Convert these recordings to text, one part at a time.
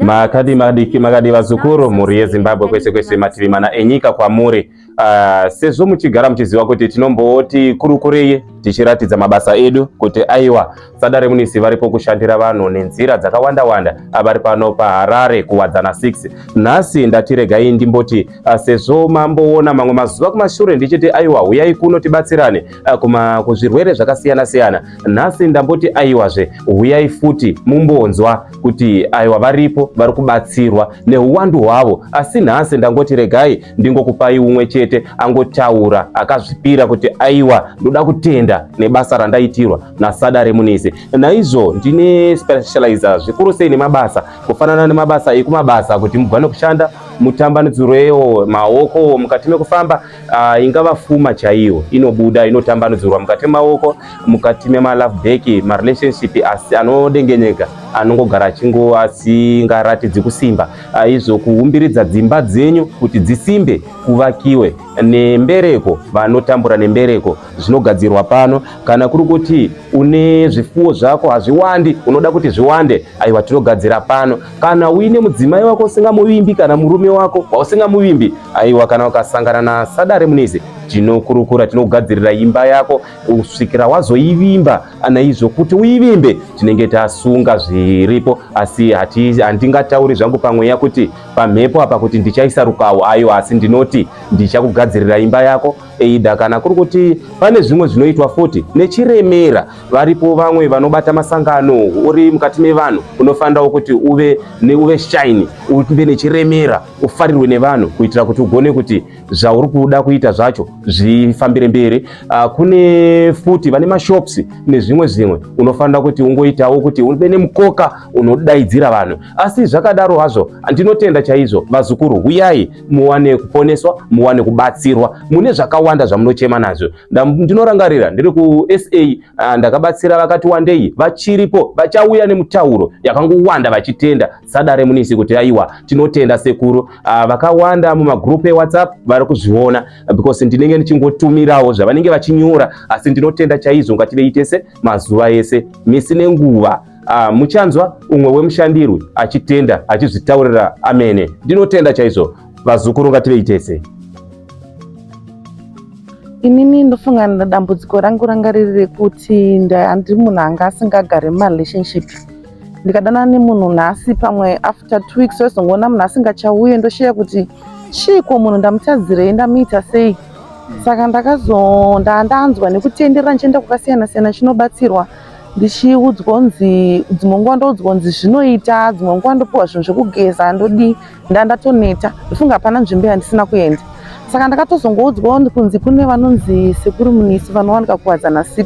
Makadi madiki makadi vazukuru, mhuri yeZimbabwe kwese kwese, mativi mana enyika kwamuri. Sezvo muchigara muchiziva kuti tinomboti kurukurei tichiratidza mabasa edu kuti aiwa, Sadare Munisi varipo kushandira vanhu nenzira dzakawanda wanda, vari pano paHarare Kuwadzana 6. Nhasi ndati regai ndimboti, sezvo mamboona mamwe mazuva kumashure ndichiti aiwa, huyai kuno tibatsirane kuzvirwere zvakasiyana siyana, nhasi ndamboti aiwazve, huyai futi mumbonzwa kuti aiwa, varipo vari kubatsirwa neuwandu hwavo. Asi nhasi ndangoti regai ndingokupai umwe chete angotaura akazvipira kuti aiwa, ndoda kutenda nebasa randaitirwa naSadare Munisi. Naizvo ndine specializer zvikuru sei nemabasa, kufanana nemabasa ekumabasa, kuti mugone kushanda mutambanudzirewo maoko mukati mekufamba. Ingava fuma chaiyo inobuda, inotambanudzirwa mukati memaoko, mukati memalove back, marelationship asi anodengenyeka, anongogara achingo asingaratidzi kusimba. Izvo kuumbiridza dzimba dzenyu kuti dzisimbe, kuvakiwe nembereko, vanotambura nembereko zvinogadzirwa pano. Kana kuri kuti une zvifuwo zvako hazviwandi, unoda kuti zviwande, aiwa, tinogadzira pano. Kana uine mudzimai wako usingamuvimbi, kana murume wako wausingamuvimbi, aiwa, kana ukasangana naSadare Munisi, tinokurukura, tinogadzirira imba yako kusvikira wazoivimba. Naizvo kuti uivimbe, tinenge tasunga zviripo. Asi handingatauri zvangu pamweya kuti pamhepo apa kuti ndichaisa rukawo, aiwa, asi ndinoti ndichakugadzirira imba yako. Either kana kuri kuti pane zvimwe zvinoitwa futi nechiremera, varipo vamwe vanobata masangano. Uri mukati mevanhu, unofanirawo kuti uve neuve shine, uve nechiremera, ufarirwe nevanhu, kuitira kuti ugone kuti zvauri kuda kuita zvacho zvifambire mberi. Kune futi vane mashops nezvimwe zvimwe, unofanira kuti ungoitawo kuti uve nemukoka unodaidzira vanhu. Asi zvakadaro hazvo, ndinotenda chaizvo vazukuru. Huyai muwane kuponeswa, muwane kubatsirwa mune zvakawanda zvamunochema nazvo. Ndinorangarira ndiri kuSA, ndakabatsira vakati wandei, vachiripo vachauya nemutauro yakangowanda vachitenda Sadare Munisi kuti aiwa, tinotenda sekuru. Vakawanda mumagroup eWhatsApp vari kuzviona because ndinenge ndichingotumirawo zvavanenge vachinyora. Asi ndinotenda chaizvo. Ngativei tese mazuva ese, misi nenguva. Muchanzwa umwe wemushandirwi achitenda, achizvitaurira amene. Ndinotenda chaizvo vazukuru, ngativei tese. Inini ndofunga dambudziko rangu ranga riri rekuti handiri munhu anga asingagari mumarelationship. Ndikadanana nemunhu nhasi, pamwe after 2 weeks wezongoona munhu asingachauye. Ndoshiya kuti chiiko, munhu ndamutadzirei, ndamuita sei? Saka ndakazo ndanzwa nekutenderera ndichienda kwakasiyana siyana chinobatsirwa, ndichiudzwa kunzi dzimwe nguva ndoudzwa kunzi zvinoita, dzimwe nguva ndopiwa zvinhu zvekugeza, ndodii. Ndandatoneta, ndofunga hapana nzvimbo yandisina kuenda. Saka ndakatozongoudzwawo kunzi kune vanonzi Sekuru Munisi vanowanika Kuwadzana 6.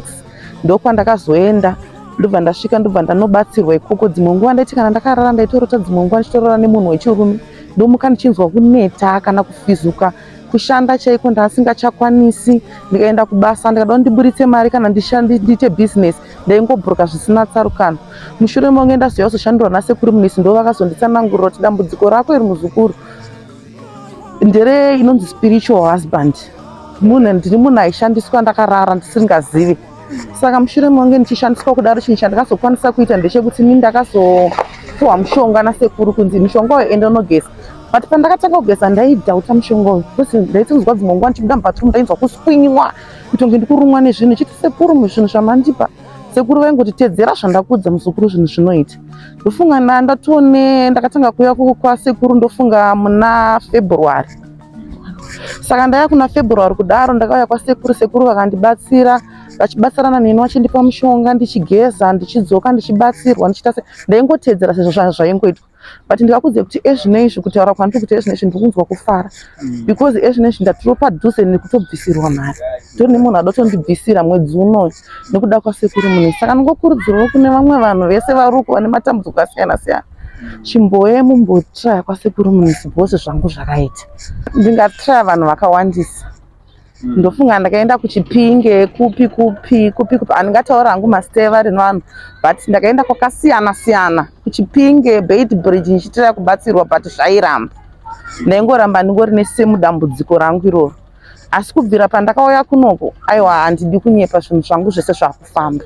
Ndokwandakazoenda, ndobva ndasvika, ndobva ndanobatsirwa ikoko. Dzimwe nguva ndaiti kana ndakarara ndaitorota, dzimwe nguva ndichitorara nemunhu wechirume. Ndomuka ndichinzwa kuneta kana kufizuka. Kushanda chaiko ndaasingachakwanisi. Ndikaenda kubasa, ndikada kuti ndiburitse mari kana ndiite bhizinesi, ndaingobhuruka zvisina tsarukano. Mushure monge ndazouya kuzoshandirwa naSekuru Munisi, ndo vakazonditsanangurira kuti dambudziko rako iri, muzukuru, ndere inonzi spiritual husband. Munhu ndiri munhu aishandiswa ndakarara ndisingazivi. Saka mushure monge ndichishandiswa kudaro, chinhu chandakazokwanisa kuita ndechekuti ini ndakazopiwa mushonga nasekuru, kunzi mushonga uyu ende unogeza. But pandakatanga kugeza ndaidhauta mushonga uyu because ndaitonzwa dzimwe nguva ndichibuda mubathroom ndainzwa kuswinywa, kutonge ndikurumwa nezvinhu. Chiti sekuru, zvinhu zvamandipa, sekuru vaingoti, "Tedzera zvandakuudza, muzukuru, zvinhu zvinoita." Ndofunga ndatone ndakatanga kuuya kwasekuru, ndofunga muna February. Saka ndaya kuna February kudaro, ndakauya kwasekuru. Sekuru vakandibatsira, vachibatsirana neni, vachindipa mushonga, ndichigeza, ndichidzoka, ndichibatsirwa, ndichiita se ndaingotedzera sezvo zvaingoitwa. But ndikakudze kuti ezvinoizvi, kutaura kwandiri kuti ezvinoizvi ndiri kunzwa kufara because ezvinoizvi ndatiro padhuze nekutobvisirwa mari. Tori nemunhu ada kutondibvisira mwedzi unoyu nekuda kwaSekuru Munisi. Saka ndingokurudzirawo kune vamwe vanhu vese vari uko vane matambudziko akasiyana siyana, chimboye mumbotraya kwaSekuru Munisi because zvangu zvakaita. Ndingatraya vanhu vakawandisa. Ndofunga ndakaenda kuChipinge, kupi kupi kupi kupi, handingataura hangu mazita evari vanhu, but ndakaenda kwakasiyana siyana, kuChipinge, Beitbridge, ndichitraya kubatsirwa, but zvairamba. Ndaingoramba ndingori nesame dambudziko rangu iroro. Asi kubvira pandakauya kunoko, aiwa, handidi kunyepa, zvinhu zvangu zvese zvakufamba.